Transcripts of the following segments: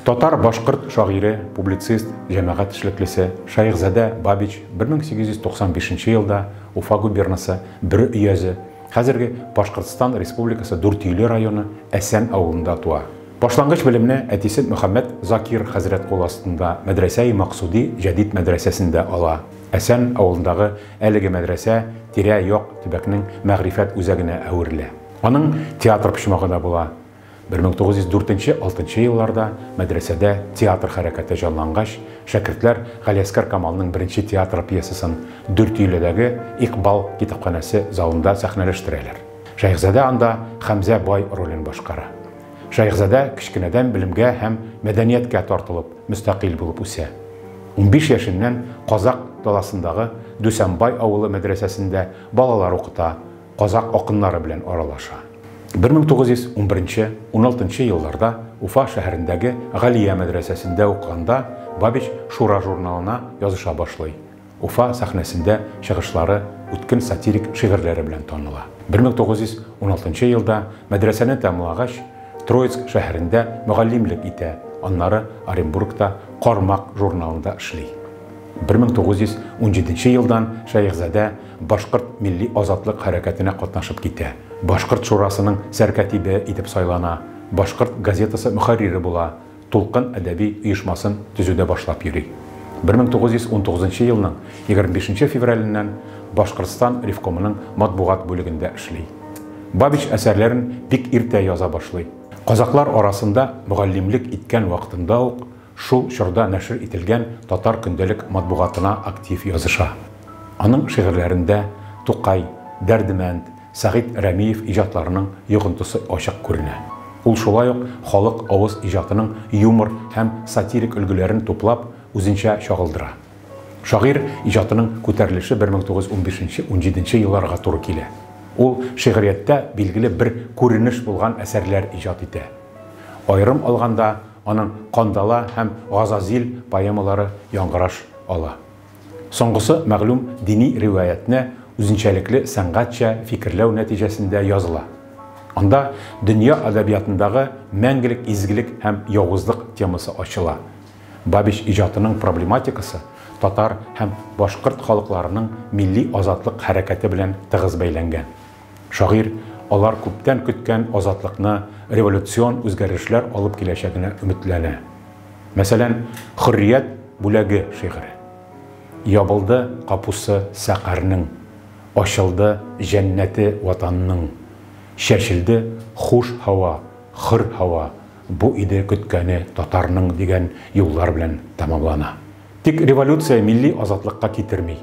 Татар-башкорт шагыйре, публицист, җәмәгать эшлеклесе Шәехзадә Бабич 1895 елда Уфа губернасы Бөре өязе, хәзерге Башкортстан Республикасы Дүртөйле районы Әсән авылында туа. Башлангыч белемне әтисе Мөхәммәд Закир хәзрәт кул астында Мәдрәсәи Максуди җәдид мәдрәсәсендә ала. Әсән авылындагы әлеге мәдрәсә тирә-як төбәкнең мәгърифәт үзәгенә әверелә. Аның театр почмагы да була. 1904-6 елларда мәдрәсәдә театр хәрәкәте җанлангач, шәкертләр Галиәсгар Камалның беренче театр пьесасын Дүртөйледәге Икъбал китапханәсе залында сәхнәләштерәләр. Шәехзадә анда Хәмзә бай ролен башкара. Шәехзадә кечкенәдән белемгә һәм мәдәнияткә тартылып, мөстәкыйль булып үсә. 15 яшеннән Казакъ даласындагы Дүсәнбай авылы мәдрәсәсендә балалар укыта, казакъ акыннары белән аралаша. 1911-16 елларда Уфа шәһәрендәге Галия мәдрәсәсендә укыганда Бабич Шура журналына языша башлый. Уфа сәхнәсендә чыгышлары үткен сатирик шигырьләре белән таныла. 1916 елда мәдрәсәне тәмамлагач, Троицк шәһәрендә мөгаллимлек итә, аннары Оренбургта Кармак журналында эшли. 1917 елдан Шәехзадә башкорт милли азатлык хәрәкәтенә катнашып китә. Башкорт шурасының сәркатибе итеп сайлана, Башкорт газетасы мөхәррире була, Тулкын әдәби оешмасын төзүдә башлап йөри. 1919 елның 25 февраленнән Башкортстан ревкомының матбугат бүлегендә эшли. Бабич әсәрләрен бик иртә яза башлый. Казаклар арасында мөгаллимлек иткән вакытында ук шул чорда нәшер ителгән татар көндәлек матбугатына актив языша. Аның шигырьләрендә Тукай, Дәрдемәнд, Сәгыйть Рәмиев иҗатларының йогынтысы ачык күренә. Ул шулай ук халык авыз иҗатының юмор һәм сатирик өлгеләрен туплап, үзенчә чагылдыра. Шагыйрь иҗатының күтәрелеше 1915-17 елларга туры килә. Ул шигърияттә билгеле бер күренеш булган әсәрләр иҗат итә. Аерым алганда, аның Кандала һәм Газазил поэмалары яңгыраш ала. Соңгысы мәгълүм дини риваятьне үзенчәлекле сәнгатьчә фикерләү нәтиҗәсендә языла. Анда дөнья әдәбиятындагы мәңгелек изгелек һәм явызлык темасы ачыла. Бабич иҗатының проблематикасы татар һәм башкорт халыкларының милли азатлык хәрәкәте белән тыгыз бәйләнгән. Шагыйрь алар күптән көткән азатлыкны революцион үзгәрешләр алып киләчәгенә өметләнә. Мәсәлән, Хөррият бүләге шигыре. Ябылды капусы сәкарның, Ачылды җәннәте Ватанның. Чәчелде хуш һава, хөр һава, Бу иде көткәне татарның дигән юллар белән тәмамлана. Тик революция милли азатлыкка китерми.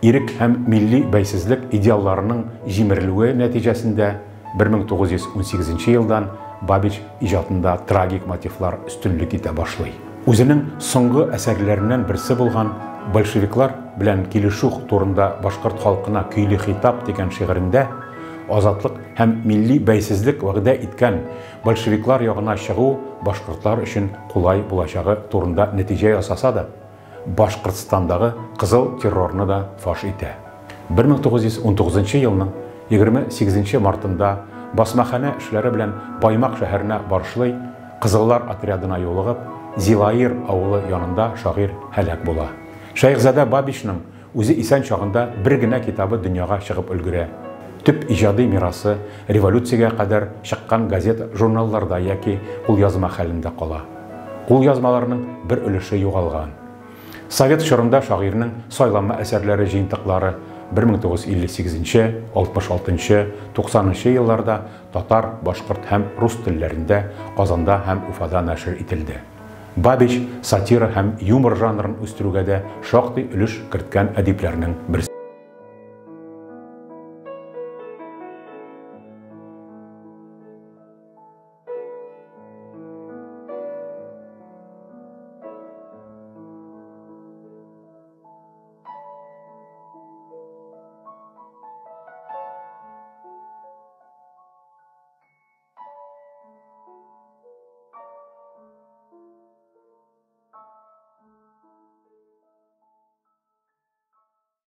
Ирек һәм милли бәйсезлек идеалларының җимерелүе нәтиҗәсендә 1918 елдан Бабич иҗатында трагик мотивлар өстенлек итә башлый. Үзенең соңгы әсәрләреннән берсе булган Большевиклар белән килешү турында башкорт халкына көйле хитап дигән шигырендә азатлык һәм милли бәйсезлек вәгъдә иткән большевиклар ягына чыгу башкортлар өчен кулай булачагы турында нәтиҗә ясаса да, Башкортстандагы кызыл террорны да фаш итә. 1919 елның 28 мартында басмаханә эшләре белән Баймак шәһәренә барышлый кызыллар отрядына юлыгып, Зилаир авылы янында шагыйрь һәлак була. Шәехзадә Бабичның үзе исән чагында бер генә китабы дөньяга чыгып өлгерә. Төп иҗади мирасы революциягә кадәр чыккан газета-журналларда яки кулъязма хәлендә кала. Кулъязмаларның бер өлеше югалган. Совет чорында шагыйрьнең сайланма әсәрләре җыентыклары 1958, 66, 90 елларда татар, башкорт һәм рус телләрендә Казанда һәм Уфада нәшер ителде. Бабич сатира һәм юмор жанрын үстерүгә дә шактый өлеш керткән әдипләрнең берсе.